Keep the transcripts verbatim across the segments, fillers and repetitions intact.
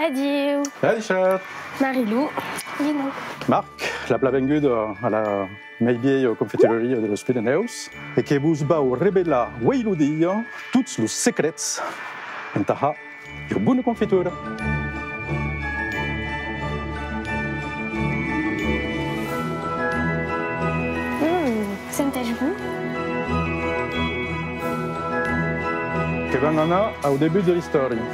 Adiu. Adishatz. Marilou. Lino. Marc, la plan venguda a la mei vielha confitureria de los Pirenèus e que vos vau revelar uei lo dia tots los secrets entà har ua bona confitura. Mm, senteish bon. Que vam anar au debut de l'istòria.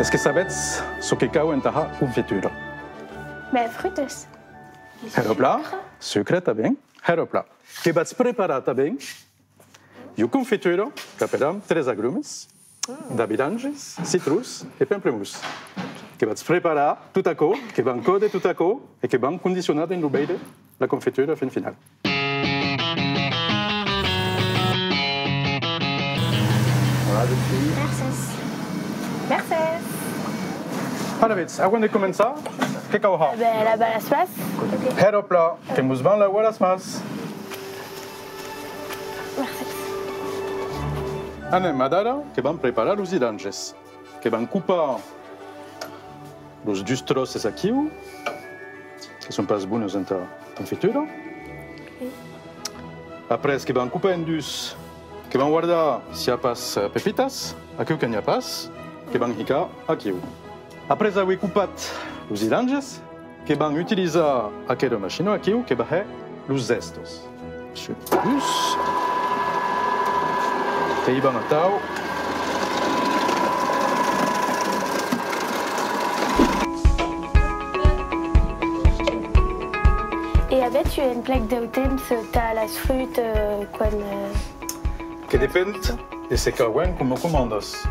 Es que sabetz çò que cau entà har confitura? Ben, frutas. Hèra plan, sucre tanben. Hèra plan. Que vatz preparar tanben ua confitura qu'aperam tres agrumes, d'aviranges, citrons e pamplemousse. Que vatz preparar tot aquò, que vam còder tot aquò e que vam condicionar dens lo veire la confitura fin finala. Voilà, Delphi. Mercés. Mercés. Alavetz, avant de començar, que cau har? Eh ben, lavar las mans. Hèra plan, que mos vam lavar las mans. Mercés. Anem, adara que vam preparar los iranges. Que vam copar los dus tròces aquiu, que son pas bones entà confitura. Après, que vam copar en dus, que vam guardar s'i a pas, eh, pepitas, aquiu que n'i a pas, que vam hicar aquiu. Après auer copat los iranges, que vam utilizar aquera machina aquiu que va hèr los zèstes. Sus plus. Que i vam atau. E avètz un emplec deu temps tà las frutas, eh, quan, eh... Que depend de çò qu'avem coma comandas.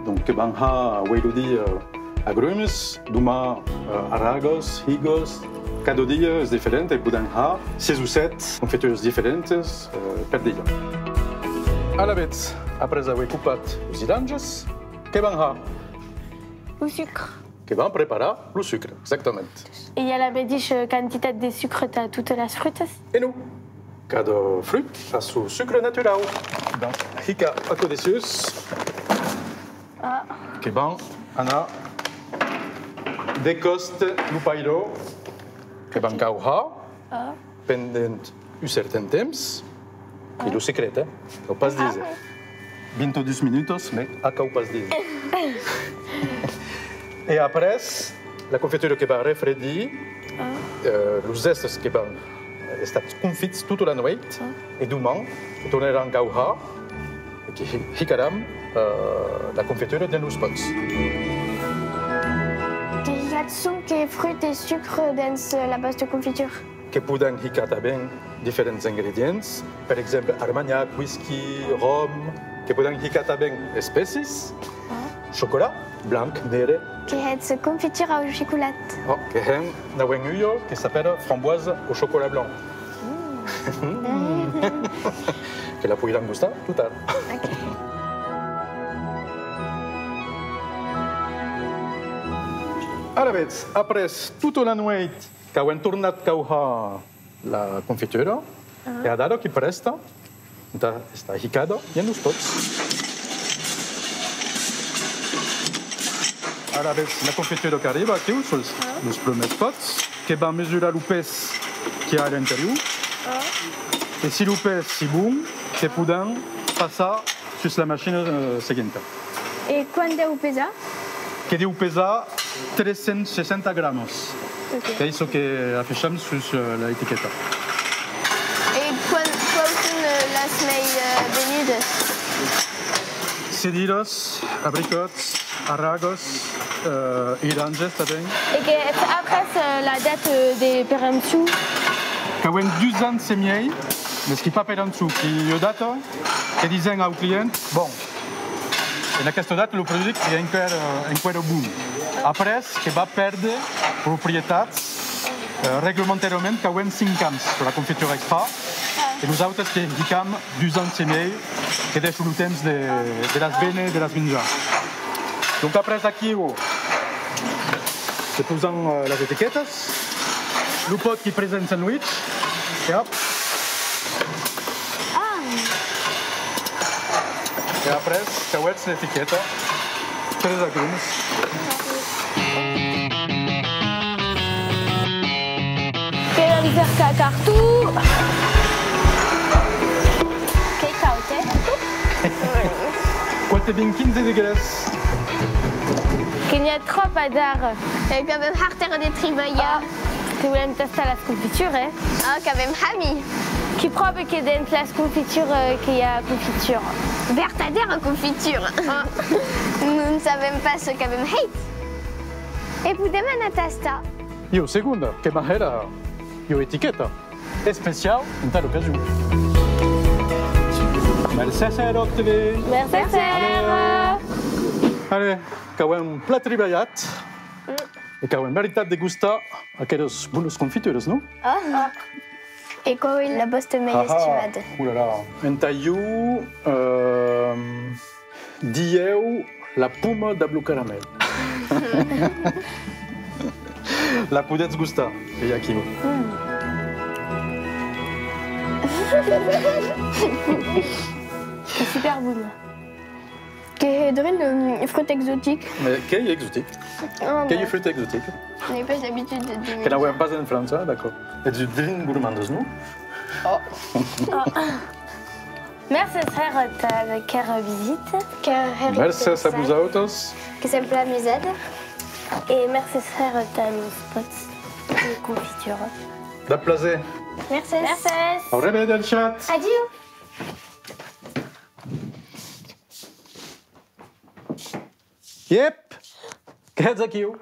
Donc, que vam har uei lo dia, eh, agrumes, doman, eh, arragas, higas. Cada dia es diferent e podem har sièis o sèt confituras diferentas, eh, per dia. Alavetz, après auer copat los iranges, que vam har? Lo sucre. Que vam preparar lo sucre, exactament. E i a la medisha quantitat de sucre tà totas las frutas? E non. Cada fruit a son sucre naturau. Donc, hica aquò dessús. Ah. Que vam anar de còste lo pairó que vam cauhar pendent un certain temps. E lo secret, eh? Cau pas díser. Vint-e-dus minutas, mès a cau pas díser. E après, la confitura que va refredir, eh, los zèstes que van estar confits tota la nueit, e doman que tornaram cauhar e que hi-, hicaram, eh, la confitura dens los pòts. Que hicatz sonque fruit e sucre dens, eh, la vòsta confitura? Que podem hicar tanben diferents ingredients, per exemple, armanhac, whisky, ròm, que podem hicar tanben espècis, chocolat, blanc, negre. Que hètz confitura au chocolat? Oh, que hèm, n'avem ua que s'apèra framboise au chocolat blanc. Mm. Que la poiram gustar tot ara. Ok. Alavetz, après tota la nueit, qu'avem tornat cauhar la confitura, e adara qu'ei prèsta entà estar hicada dens los pòts. Alavetz, la confitura qu'arriba aquiu, sus los prumèrs pòts, que vam mesurar lo pes qu'i a a l'interior, e si lo pes ei bon, que podem passar sus la machina, eh, seguenta. E quant deu pesar? Que deu pesar tres cents seissanta gramas. Ok. Qu'ei çò que aficham sus, eh, l'etiqueta. E quan, quaus son, eh, las mei, eh, venudas? Cediras, abricòts, arragas, eh, iranges tanben. E que après, eh, la data, eh, de perancion? Qu'avem dus ans e miei, mès qu'ei pas perancion, qu'ei ua data que disem au client, bon, en aquesta data lo produit qu'ei enqüèra, eh, enqüèra bon. Après, que va pèrder proprietats, eh, reglamentàriament qu'avem cinc ans per la confitura extra, e nosautes que hicam dus ans e miei, que dèisho lo temps de, de las véner, de las minjar. Donc après aquiu, que posam, eh, las etiquetas, lo pòt qu'ei present sandwich, e hòp. Ah. E après, qu'auetz l'etiqueta. Tres agrumes. Que vam cercar carton. Qu'ei caud, eh? Quate vint quinze degrés. Que n'i a tròp adara. E qu'avem hartèra de tribalhar. Ah, que volem tastar las confituras, eh? Ah, qu'avem hami. Qui pròva que dens las confituras que i a confitura? Vertadèra confitura. Ah. Non sabem pas çò qu'avem hèit. E podem anar tastar. Ieu segonda, que m'ahèra ieu etiqueta. Especiau entà l'ocasion. Mercés, Hèra TV. Mercés, Hèra. Allez, qu'avem plan tribalhat e qu'avem meritat de gustar aquelas bonas confituras, non? Ah. E quau ei la vòsta mei estimada? Ah, ah, oh là là. Entà ieu, euh, dilhèu, la poma dab lo caramèl. La podètz gustar, ei aquiu. Mm. Qu'ei super bon. Que hè drin, euh, fruit exotic. Mais qu'ei exotic. Ah, qu'ei un fruit exotic. N'ai pas l'habitude de... Que n'avem pas en França, d'accord. Ets drin gourmandas, non? Oh. Mercés, Hèra, tà aquera visita. Mercés a vosautas. Que s'èm plan amusada. E mercés, Hèra, tà los pòts de confitura. Dab plaser. Mercés. Mercés. Au revéder, chat. Adiu. Iep! Qu'ètz aquiu!